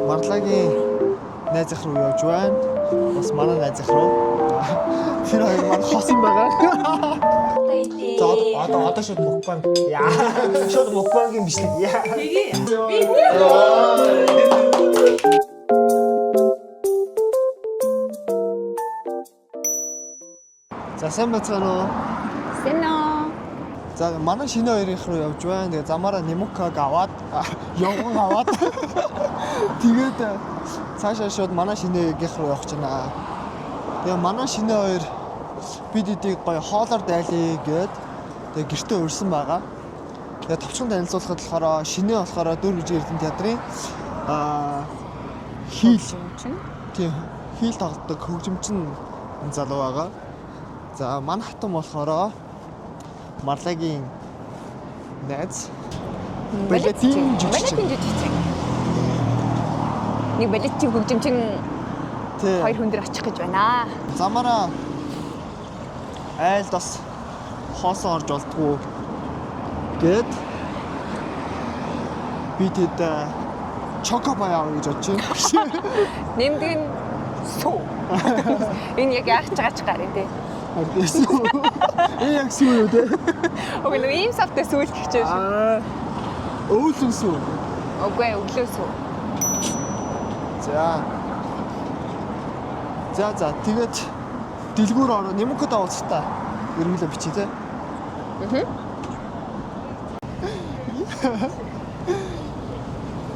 Марлагийн найзынх руу явж байна. Бас манай найзынх руу. Тэр хоёр маань хосон байгаа. За одоо шууд мукбанг. Яа. Шууд мукбангийн бичлэг. Яа. За, сайн байцгаана уу? Сайн уу? За, манай шинэ хоёрынх руу явж байна. Тэгээ замаараа Немукаг аваад, явган аваад тэгээд цаашаа шууд манай шинээгийнх руу явах гэж байна. Тэгээ манай шинэ хоёр бид эдийг гоё хоолоор дайлъя гээд тэгээ гэртээ урьсан байгаа. Тэгээ товчхон танилцуулахад болохоор шинэ болохоор Дүүр бүжгийн Эрдэнэ театрын хийл Хөгжимчин. Тийм, хийл тоглодог хөгжимчин залуу байгаа. За, манай хатан болохоор Марлагийн найз Балетин жүжигчин. Балетин жүжигчин. Нэг балетчин хөгжимчин Тий. хоёр хүн дээр очих гэж байна. Замаараа айлд бас хоосон орж болдгоо гэд би тэд чокопай авах гэж бодож байна. Нэмдэг нь сүү. Энэ яг яах ч байгаа ч гарыг тий. Харин сүү. Энэ яг сүү юу те? Уг нэг ийм савтай сүүлэх гэж байна. Аа. Өвлөн сүү. Үгүй ээ, өглөө сүү. За. За, тэгээд дэлгүүр ороо Нимкод уулзтаа эргэлээ бичээ те. Аа.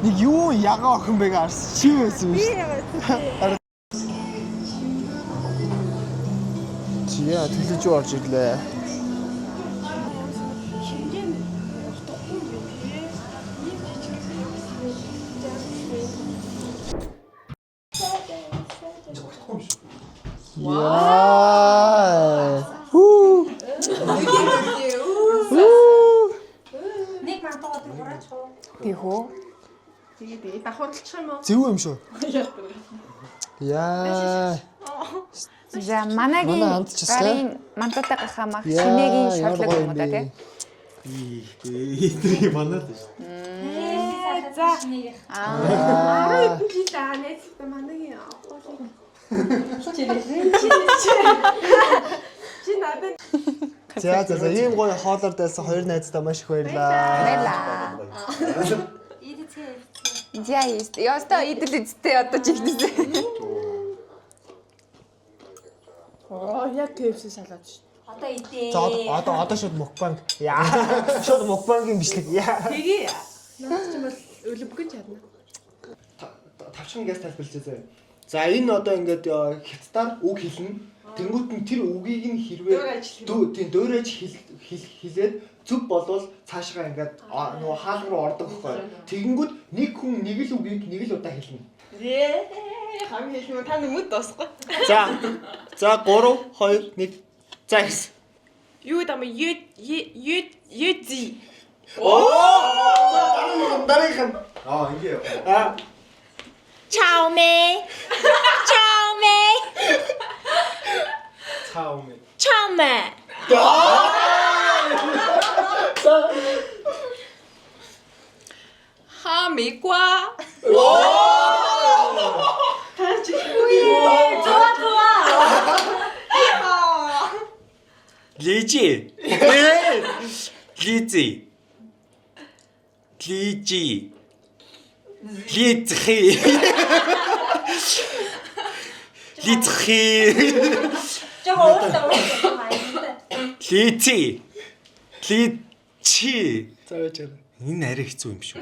Нэг юу ягаа охин бэ гарсан. Чи байсан юм шүү. Чи яа төлөж юу орж ирлээ. Яа. Хүү. Хүү. Нэг мантаа өдөр хураач уу? Тийх үү? Тэгээд давхарлчих юм уу? Зөв юм шүү. Яа. За, манагийн Манай андчилсан. гарын мантуутай гахаамах Яа, шинээгийн ямар шорлог гоё юм уу да бэ. тий. Эдрийг манаа л шүү. За. Аа. 10 жил аа найзтай манагийн ахуулыг. Чи надад За, ийм гоё хоолоор дайлсан хоёр найздаа маш их баярлалаа. Баярлаа. Идэцгээ. За, яста идэл эзтэй одоо чи ихнэсээ. Оо, яг KFC салаад шүү. Одоо идээ. За, одоо шууд мукбанг. Яа. Шууд мукбангийн бичлэг. Яа. Тэгээ. Наад чи бол өлөвгөн чадна. Тавчхан газ тайлбарлаж заяа. За, энэ одоо ингээд хятадаар үг хэлнэ. Тэнгүүт нь тэр үгийг нь хэрвээ тийм дөөрэж хэлээд зөв болвол цаашгаа ингээд нөгөө хаалга руу ордог байхгүй. Тэгэнгүүт нэг хүн нэг л үгийг нэг л удаа хэлнэ. Ээ, хамгийн хэлнэ та нүмэд дуусахгүй. За. За, 3 2 1. За, ихс. Юу гэдэг юм бэ? Е е е зи. Оо! Дараагийнх нь. Аа, ингээ. Аа. Чао мэ. Чао мэ. Цаа юм. Чао мэ. Хамигва. Лижи. Лизи. Лижи. Лизхи. Лизхи. Жого ууртай маягтай. Лици. Личи. За, байж байгаа. Энэ арай хэцүү юм шүү.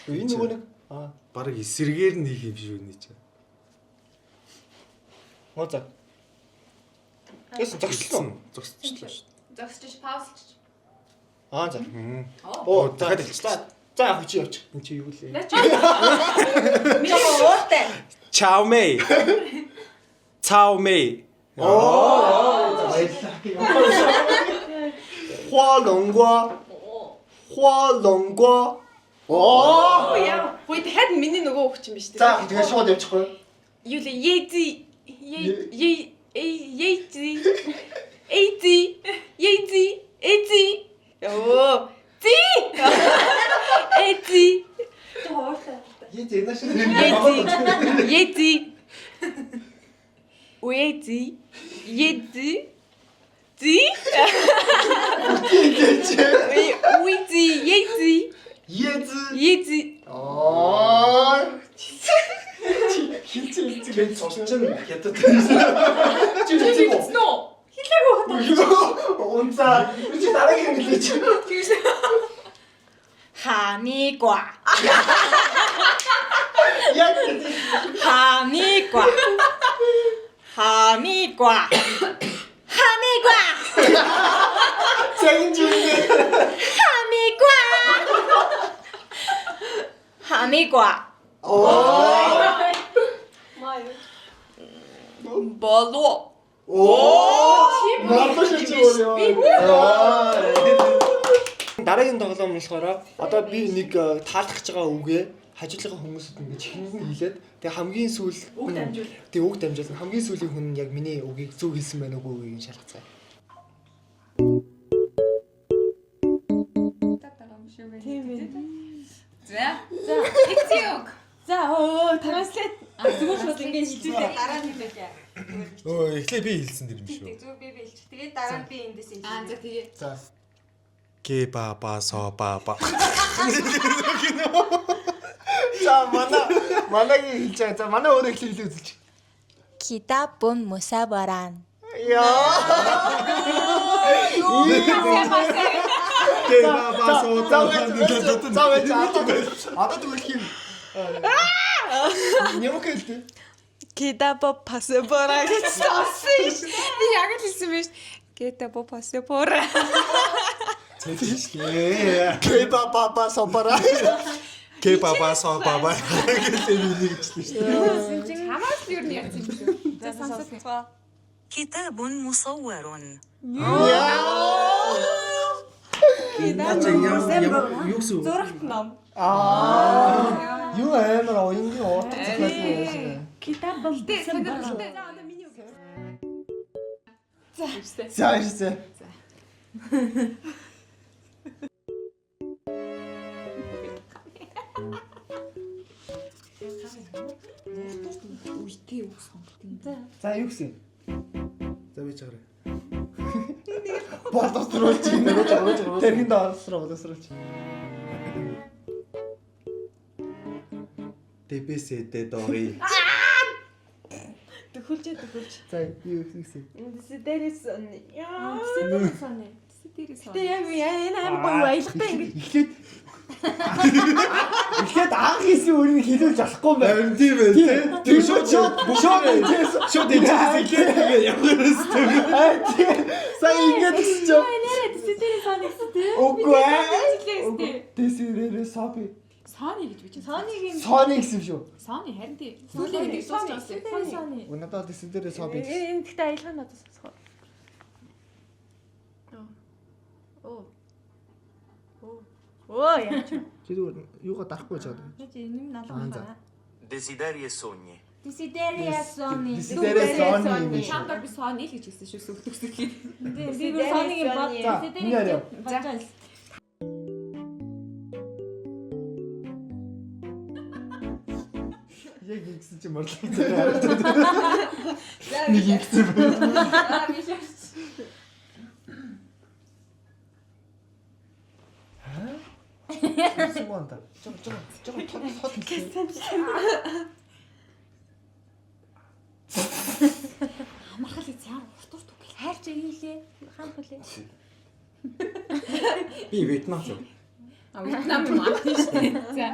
Энэ нөгөө нэг аа Бараг эсэргээр нь хийх юм шүү нэ чи. Моо за. Тэс зогслоо. Зогсчихлоо шүү. Зогсчих, паузлчих. Аа, за. Оо, дахиад хэлчихлээ. За, яг чи явчих. Энэ чи юу лээ? Жого ууртай. Чао мэй. Цао мэй. Хва лонгва. Хва лонгва. Оо. Яа, хөөе дахиад миний нөгөө өгч юм биш үү? За, тэгээ шууд явчихгүй. Юу лээ? Е зи. Е е э е зи. Э зи. Е зи. Э зи. Йоо. Зи. Э Би зэнэ шиг. 椰子，椰子，椰子，椰子，子，椰子，椰子， Ез. 椰子， Аа. Хилцээ хилцээ. Тэгээд цус чинь хятад. Чи хэлцээ үү? Нөө. Унцаа. Чи дараагийн хэлээч. 哈密瓜， Яг 哈密瓜，哈密瓜，哈密瓜， загин жингээ. 哈密瓜，哈密瓜， Оо. Болоо. Оо. Мартаж чи өөрөө. Дараагийн тоглоом нь болохоор одоо би нэг таалах гэж байгаа үгээ хажуудлынхаа хүмүүсд ингэж хингэн хэлээд тэгээ хамгийн сүүл үг дамжуул. Тэгээ үг дамжуулна. Хамгийн сүүлийн хүн нь яг миний үгийг зөв хэлсэн байна уу үгийг шалгацгаая. Тийм ээ. За. За, Эцэг. За өө translate зүгээр шууд ингэ хэлжүүлээ. Дараа нь хэлээ. Өө эхлээ би хэлсэн дэр юм шүү. Зүгээр би хэлчих. Тэгээд дараа нь би эндээс хэлчих. Аа за тэгээ. За. Ке ба ба со ба ба. За манай манагийн хэлж байгаа. За манай өөрөө эхлээ хэлээ үзэлч. Китабун мусабаран. Яа. Ке ба ба со За байж. За байж. Одоо тэгвэл хин. Нэмэх хэлдэг. Китабо пассепора гэж сонссон ш. Би яг л хэлсэн байж. Китабо пассепора. Цэцэрлээ. Ке ба ба ба со бара. Ке ба ба со ба ба гэж би нэг хэлсэн шүү дээ. Хамаас л юу нь ярьсан юм шүү. За сонсоод. كتاب مصور. Юу гэсэн үг? Зурагт ном. Аа. Юу амар уянгийн ууртах захиалсан юм шиг. Китабо. Сонирхолтой. За одоо миний үг. За ирсэн. Үедээ үг сонгох юм. За юу гэсэн? За би чараа. Боловсруулж юм. Тэрхэнд боловсроо боловсруулж. ДБСД дори. Төхөлж төхөлж. За юу гэсэн? Дээрээс яа. Дээрээс соно. Дээрээс соно. Гэтэ яг энэ амар гоё аялгатай ингэ. Эхлээд Эхлээд анх хийсэн үрийг хэлүүлж болохгүй юм байна. Харин тийм ээ тий. Тэр шууд шууд шууд энэс Шууд энэс эхлээд тэгээ явах ёстой. Аа тий. Сая ингэж гэсэн чинь. Нэрээ дээрээс соно гэсэн тий. Үгүй ээ. Үгүй. Дэсэрээрээ соби. Сони гэж би чинь. Сонигийн Сони гэсэн юм шүү. Сони харин тий. Сүүлийн нэг дуусч байгаа. Сони. Өнөөдөр дэсэрээрээ соби. Энэ гэхдээ аялгаа надад сонсгоо. Оо. Оо. Оо яа ч. Чи зүгээр юугаа дарахгүй ч байгаа. Чи нэм Аа, за. Desideri e sogni. Desideria sogni. Десэрээрээ сони юм биш. Чамд би сони л гэж хэлсэн шүү сүлд төгсөглөө. Би бүр Сонигийн бод. За, миний арай. Бодож. Яг ингэсэн чи морлоо. Нэг ингэсэн байна. Аа би шаш. Сугаанда. Жог жог жог тод тод хэлсэн. Амархал эц яар урт урт үг. Хайрч хийлээ. Хаан хүлээ. Би Вьетнам шүү. А Вьетнам юм аа тийм шүү дээ. За.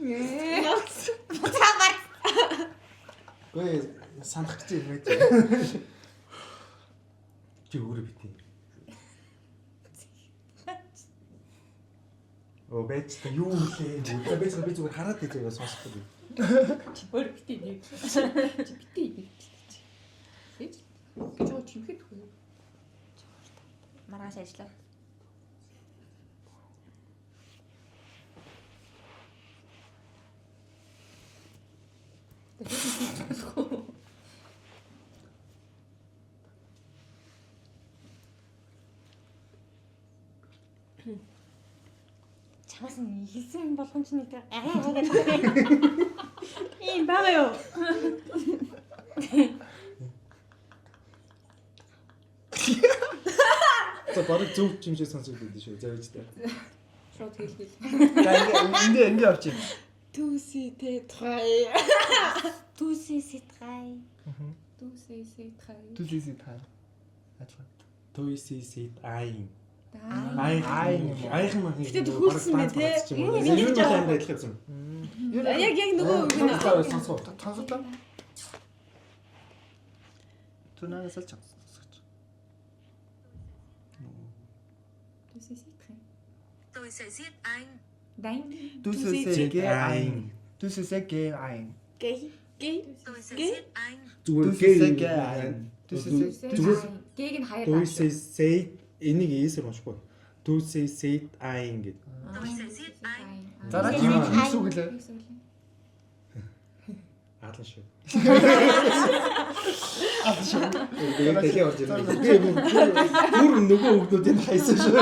Инээ зүг багтлаа. Гүй санах гэж юм байж. Чи өөрөө битгий. Оо байж та юу үлээ. За би зүгээр би зүгээр хараад байж байгаа сонсохгүй. Чи өөр битгий нэг. Чи битгий нэг. Гэж. Гэж оо чимхэд хөө. Маргааш ажиллаа. Чамаас нэг хэлсэн болгон ч нэг тэр аа гэдэг. Ийм байгаа юу? За бараг зөв юм шиг сонсогдод шүү. За байж та. Шууд хэл хэл. За ингээ ингээ явчих. Түүси тэ трай. Түүси ситрай. Түүси си трай. Түлээсээ та. Адилхан. Туйси сит айн. Айн юм уу? Айхан мах. Гэтэ төхүүлсэн бэ, те? Юу нь амар адилхан юм. Яг яг нөгөө үг нь. Сонсоо. Сонсоглоо. Түнээс л сонсгоч. Түүси си трай. Tôi sẽ giết anh. Дайн. Түлээсээ гэ айн. Түлээсээ гэ айн. Гей. Гей. Tôi sẽ giết anh. Зүгээр Түлээсээ гэ айн. Түлээсээ Зүгээр Гээг нь хаяад Туйси сит энийг эсэр уншихгүй. Туйси сит айн гэд. Tôi sẽ giết anh. За наа чи юу гэсэн үг лээ? Аадлан шүү. Алсан шүү. Тэгээд дэлхий орж ирнэ. Би бүр нөгөө хүмүүсийг хайсан шүү.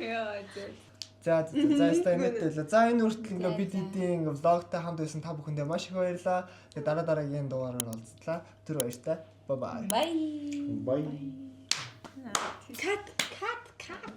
Яа зөө. За за за яста мэдээлээ. За энэ хүртэл ингээ бид эдийн ингээ влогтой хамт байсан та бүхэндээ маш их баярлалаа. Тэгээ дараа дараагийн дугаараар уулзлаа. Тэр баяртай. Bye bye. Bye. Bye. Cut cut cut.